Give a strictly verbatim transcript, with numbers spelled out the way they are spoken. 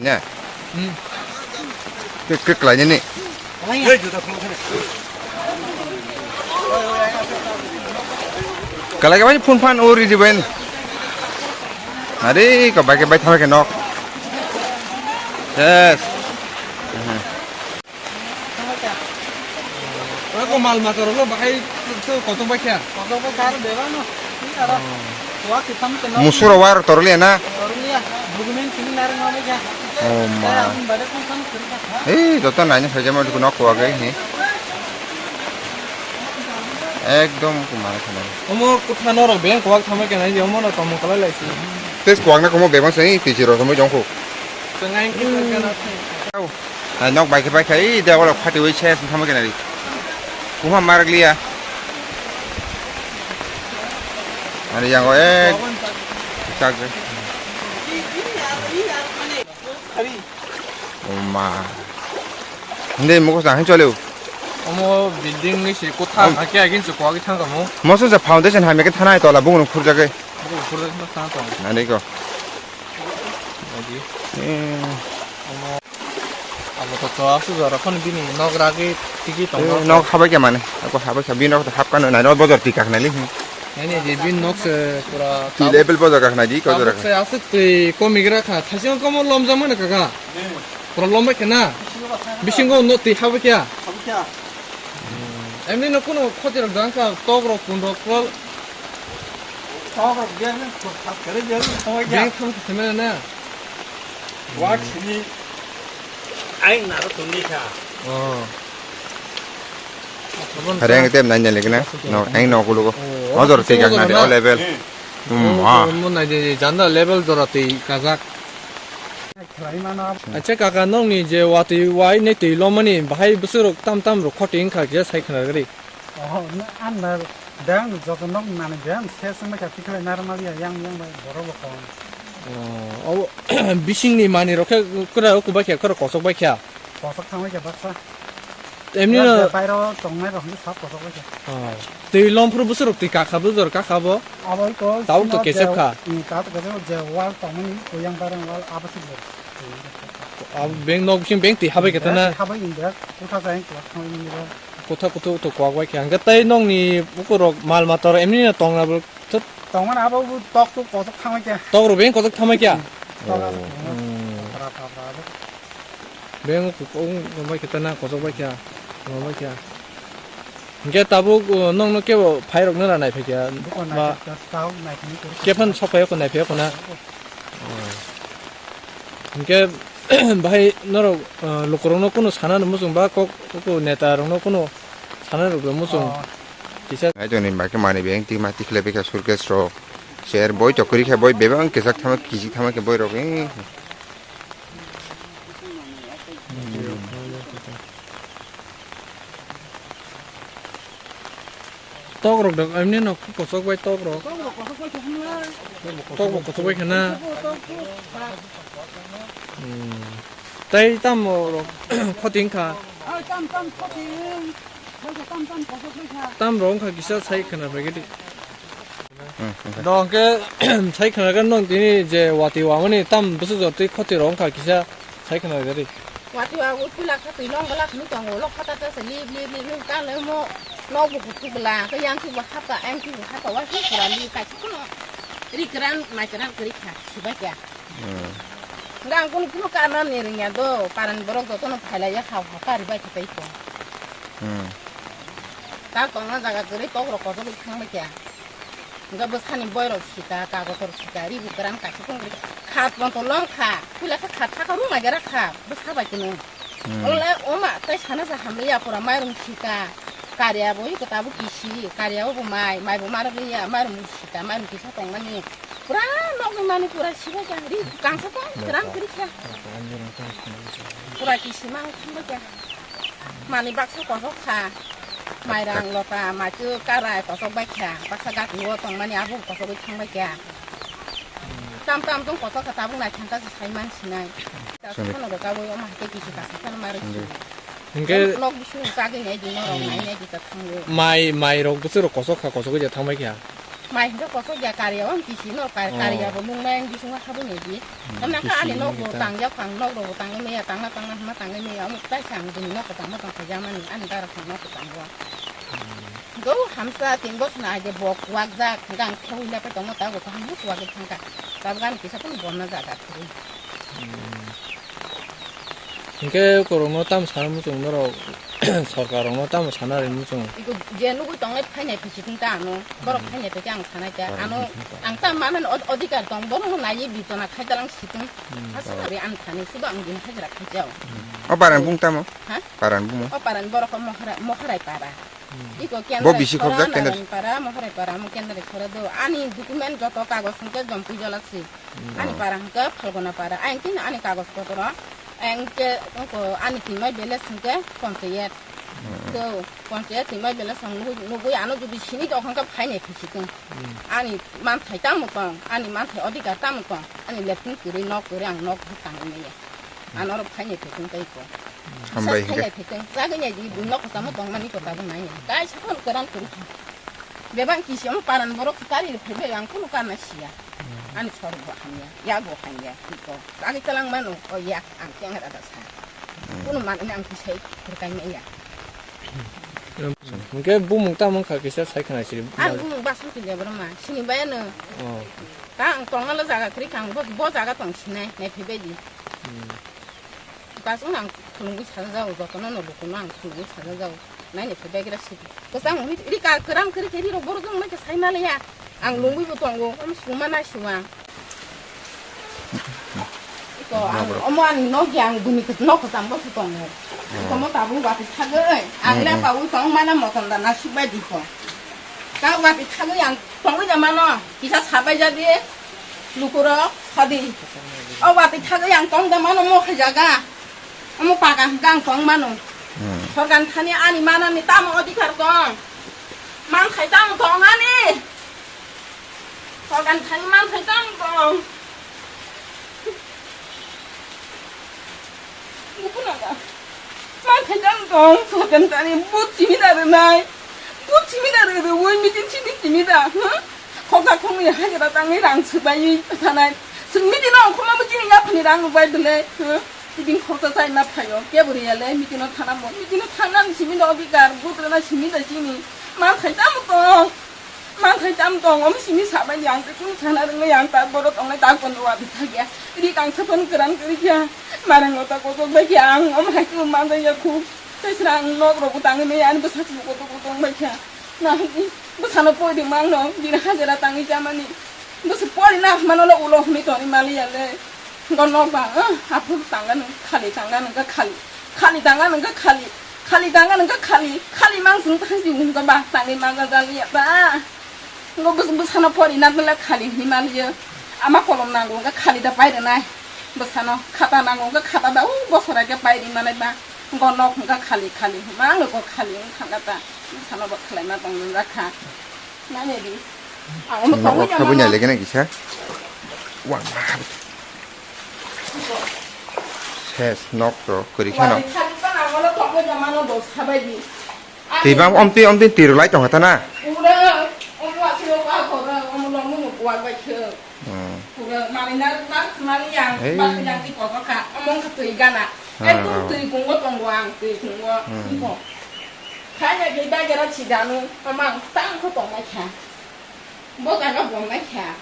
Ya. Hmm. Klik, klik lagi ni. Kalai kau phone fan ori di ben. Hari kau baik baik thamak nok. Yes. Ako mal mata rok bahai to koto baikha. Koto baikha ar bebano. Musura war torliya na. Torliya. Document sini narang ma baikha. Oh ma. Abun bade phone phone kuri ka. Ei, joto naini phaijama dukun nok kuwak ei hi. Ekdom kumar khana. Omo kutha norok beng kuwak thamai kena, omo no tongmung kalai laisi. Tes kuwak na komo bebang sini tiji rok thamai jongkho. Sengai kisa kana. Hai nok bai khe bai khai de wala phati wi ses thama kena ri. Kuma marak liya. Ani yang ek chak. Oma. Hindi mo ko sang chole. Omo building ni si kotha hakhe agin se ko agi thang kamo. Mo so foundation ha me ke thana tola bungun khur jage. Bungun khur jage thang to. Nani ko. Agi. Eh. Omo. Abo to to asu jora phone bini nok ragi tigi tongo. Eh, nok habai khe mane. Ako habai kha bini nok hap kano nai no bojor tika khnali. Nani je bini nok se pura. Ti level bojor kha khnai di ko jora. Abo se asuk twi komigra kha. Thasing komo lomjak mane kaka. Pura lombai khe na. Bisingo no twi habai khe. Emni no kuno khoti rok dang kha tok rok pun rok kol. Tok rok biar ni khot khot kare biar ni khot ya. Biar khot khot na. Wak sini. Aing naro tuni kha. Oh. Reng tem nanya lagi na. No, aing no kulugo. Oh, ojor tiga na de o level. Hmm, ah. Mo nai de janda level jora tei kajak. Acha kaka nokni je watwi wai ne twi lomani bahai bwswk rok tam tam rok khoti wngkha kisa sai khna gari. Oh, na, an na, dang joto nok mani dang, se sumai ka tikhlai narwk maliya, yang, yang bai borok bo kong. Oh, abo, bisingni mani rok khe kwra o kubai khe, kwra kosok bai khe. Kosok thangbai khe baksa. Emni no bairo tongnai rok hinwi sap kosok bai khe. Oh. Twi lom phuru bwswk rok twi kakha bwswk kakha bo. Abo iko. Tabuk to kesep kha. Hmm, tabuk to kesep je wall tongmani, koyang barang wall abo se. Abo beng nok bising beng twi habai khe tana. Habai inda, kotha jai kotha thangbai ni. Kotha kotha to kwak bai khe. Hwnkhe tei nokni bukurok mal mata rok emni no tongna bo thut. Tongmani abo bo tok to kosok thangbai khe. Tok rok beng kosok thangbai khe. Hmm, tok abo. Hmm. Patra patra abo. Beng kok bai khe tana kosok bai khe. Bai khe. Hwnkhe tabuk, uh, nokno kebo phai rok nana nai phai khe. Buko nai khe tau nai khe ni khe. Khe phan sok phai kho nai phai kho na. Hwnkhe bahai norok, uh, lukurokno kunu sana no muchung ba kok kok neta rokno kunu sana rok muchung. Oh. Kisa. Ai joni ba khe mani beng ti ma ti khle beka surkes rok. Ser boi chokri khe boi bebang kesak thama kisi thama khe boi rok. Eh. Tok rok dok, amni nok kosok bai tok rok. Tok rok kosok bai khe hamla. Tok rok kosok bai khe na. Tok rok kosok bai khe. Hmm. Tai tam rok khoting kha. Ai tam tam khoting. Bai khe tam tam kosok bai kha. Tam rok wngkha kisa sai khna bai gidi. Hmm, okay. Do hwnkhe sai khna khe nong tini je wati wamani tam bwswk jotwi khoti rok wngkha kisa. Sai khna gari. Wati wa utpila kha twi long glak ni tongo, lok khata ta se lip, lip, lip, lip, ka le mo, nok bu kutuk bla, ka yang ki bu hapa, ang ki bu hapa, wa ki pura lip ka ki kuno. Ri kran, mai kran kri kha, sibai kya. Hmm. Gang kun kuno ka na ni ring ya do, paran borok do tono phaila ya kha, ha ka ri bai kha tai ko. Hmm. Ta tong na jaga gari tok rok ko do thang bai kya. Hingke bwsani boirok sika, kagotor sika, ribu kwran kaisa tongri, khat pontolong kha, puila khe khat saka rung naigra kha, bwsa bai kunu. Hmm. Olo lai oma tai sana sa hamliya pura mairung sika, kariya bo iko tabuk kisi, kariya bo mai, mai bo marok liya, mairung sika, mairung kisa tongmani. Pura nokni mani pura sibai kha, ri kangsa tong, kwran kwrwi kha. Pura kisi ma thangbai kha. Mani baksa kosok kha. Mairang lota, maitu karai kosok bai kha. Baksa gati o tongmani abo kosok bai thangbai kha. Tam tam tong kosok kha tabuk nai thangka se sai man sinai. Sorry. Kono do kabo o ma ke kisi kasa kono maro si. Hingke nok bisu sagi nai di norok nai nai di ta thango. Mai, mai rok bwswk rok kosok kha, kosok bai thangbai kha. Mai hwnkhe kosok ya kariya o kisi no kar-, Oh. kariya bo nung mai ang bisingo haboni di. Hmm, Tamna kha ani kisi nok bo nungya ta. Tang jak phang nok rok bo tangwi maya tangna tangna hwnma tangwi maya omo tai sa ang bini nok bo tangma tang khaijak mani ani dara phang nok bo tango. Hmm. Go hamsa tin bosor na aje bok wak jak hwnkhe ang khe hwnwi lepai tongmo ta bo kaham hwnwi kuwagwi thangkha. Tabuk ani kisa phano bonna jaga kwrwi. Hmm. Hinkhe korokno tamo sana muchung norok sorkar rokno tamo sana ri muchung. Iko je nugui tongnai phainai phi chikung ta ano. Borok Hmm. phainai phi ang thanai ta. Borok Ano phainai ta. Ang ta manani od-, odhikar tong borok no naiwi bitona khai talang situng. Hmm. Asa ri ang thani sudo ang din hajra khai jao. Hmm. O paran bung tamo? Ha? Paran bung. O paran borok o mohara, moharai para. Hmm. Iko Bo kendra bisi khobjak khora kendra. Narayan para, moharai para, mo kendra khora do. Ani document joto kagoj hwnkhe jom pujala si. Hmm. Ani Oh. para hwnkhe Phalguna para. Ang tin ani kagoj potro. Ang ke ko ani tin mai bele hwnkhe panchayat. Hmm. To panchayat tin mai bele sang nugui, nugui ano jodi sini to hwnkhe phainai phi situng. Hmm. Ani manthai tamo tong, ani manthai odhikar tamo tong, ani leptun kwrwi nok kwrwi ang nok bwkang ni ya. Ano rok phainai phi tong tei ko. Hambai Sa hinkhe. Phainai phi tong, jagwi nai di nok tamo tong mani ko tabuk nai. Kaisa phone kwran kwrwi kha. Bebak kisi omo paran borok kari rw phaibai ang kunu karna siya. Hmm. Ani sorok bo hamya, yak bo hamya, tiko. Agi talang mano, o yak ang keng rada sa. Hmm. Kunu man ini ang kisai kurkai maya. Hingke bumung tamo wngkha kisa sai khna siri. Ang bumung basong kile borok ma, sini bayano. Oh. Ta ang tongna lo jaga kri kang bo, bo jaga tong sinai, nai phibai di. Hmm. Basong ang khulungwi sajajao, jotono no lukuno ang khulungwi sajajao. Naini phi begra sidi. Kwchang ri, ri ka kwram kwrwi khe ri rok borok wng mai khe sai ma le ya. Ang lungwi bo tongo, omo suma nai sua. Iko ang omo ani nok ya ang buni khe nok kwcham bo se tongo. Iko mo tabuk wati thagwi, ang le pawi tong mana motom da na suk bai di ko. Ta wati thagwi ang tongwi da mano, kisa sabai ja di, lukurok sadi. O wati thagwi ang tong da mano mo khe jaga. Omo paga hwnkhe ang tong mano. Hmm. Sorkar thani ani manani tamo odhikar tong? Manthai tamo tong ani? Sorkar thani manthai tamo tong? Bukunaga. Manthai tamo tong? Sorkar thani but chimida rwnai. But chimida rwrwi meeting sini chimida, huh? Khokha khoknwi hajra tangwi rang swbaiwi thanai. Chwng meeting no ongkhorma bo chini yaphani rang rwbai bwle, huh? Meeting khoroksa chai ma phaio, kebo riya le meeting no thana mo, meeting no thangna ni simi no odhikar, butrana simi da chini. Manthai tamo tong, manthai tamo tong, omo simi sabai di ang tei kunu sana rwngwi ang ta borok tongnai ta kono wa bitha gya. Ri kang sapan kwran kwrwi kya, marang ota kotok bai kya ang, omo hai kunu manjak ya khu. Tei sra ang nok rok bo tangwi maya ani bwsak bo kotok kotok bai kya. Na hwnkhe bwsano poi di mang no, bini hajira tangwi chamani. Bwswk pori na hwnmano le ulo hwnwi tongwi maliya le. Go nok ba, ah, aphuru tanga nung khali, tanga nung kha khali. Khali tanga nung kha khali. Khali tanga nung kha khali. Khali mang sung tang si hwnka ba tangwi mangga jaliya ba. Go bwswk bwsano pori na le khali hwnwi maliya. Ama kolom nango hwnka khali da pai rwnai. Bwsano khata nango hwnka khata da u bosora khe pai rwi manai ba. Go nok hwnka khali khali. Mang go khali wng thangka ta. Bwsano bo khlai ma tong nung kha. Nani di. Ang mo tongwi Nok khabui jamano. Nai lekena kisa. Wah, wah. Ses nok to kori khano. Wari thani pa ang mo tongwi jamano do sabai di. Tibang omti omti tiru lai tong hatana. Ura, omo asiro pa kora, omo lomu no kuat bai khe. Hmm. Pura mani na, na, mani yang, Hey. Bak yang di kotor ka, omong ka tui gana. Hmm, Ekdom hmm. Tui kungo tonggo ang, tui kungo, Hmm. Iko. Kanya ke bagera chidanu, amang tang ko tong mai kha. Bo jaga bon mai kha.